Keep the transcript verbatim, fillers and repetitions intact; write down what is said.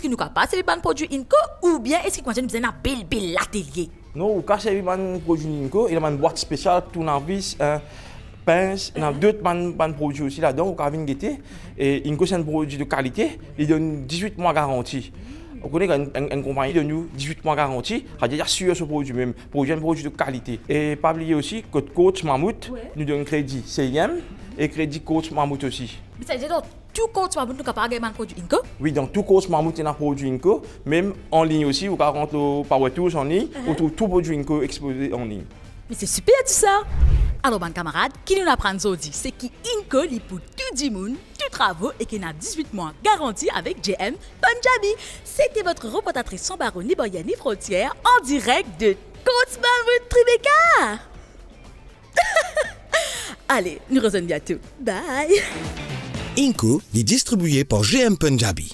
eski nou kapav servi bann prodwi Inco, oubien eski kouma nou bizin ena bel, bel latelie? Non, ou kapav servi bann prodwi Inco, ena bann bwat spesial, tournavis, eh, pinz, ena dot bann, bann prodwi osi ladan, ou kapav vinn gete. E Inco se enn prodwi de kalite, li donn dizwit mwa garanti. Ou kone, enn, enn, enn konpagni donn ou dizwit mwa garanti, savedir li asir so prodwi mem. Prodwi, enn prodwi de kalite. E pa bliye osi, kot Courts Mammouth, nou donn kredi C I M e kredi Courts Mammouth osi. Me savedir dan tou Courts Mammouth nou kapav gagn bann prodwi Inco? Wi, dan tou Courts Mammouth ena prodwi Inco, mem anlign osi, ou kapav rant lor Power Tools anlign, ou trouv tou prodwi Inco expoze anlign. Me se siper tou sa! Alor bann kamarad, ki nou'nn aprann zordi, se ki Inco li pou tou dimoun, tou travo, e ki ena dizwit mwa garanti avek J M Punjabi. C'était votre reportatrice sans barreaux ni barrières ni frontières, en direct de Courts Mammouth Tribeca. Ale, nou rezwenn biento. Bye! Inco li distribie par J M Punjabi.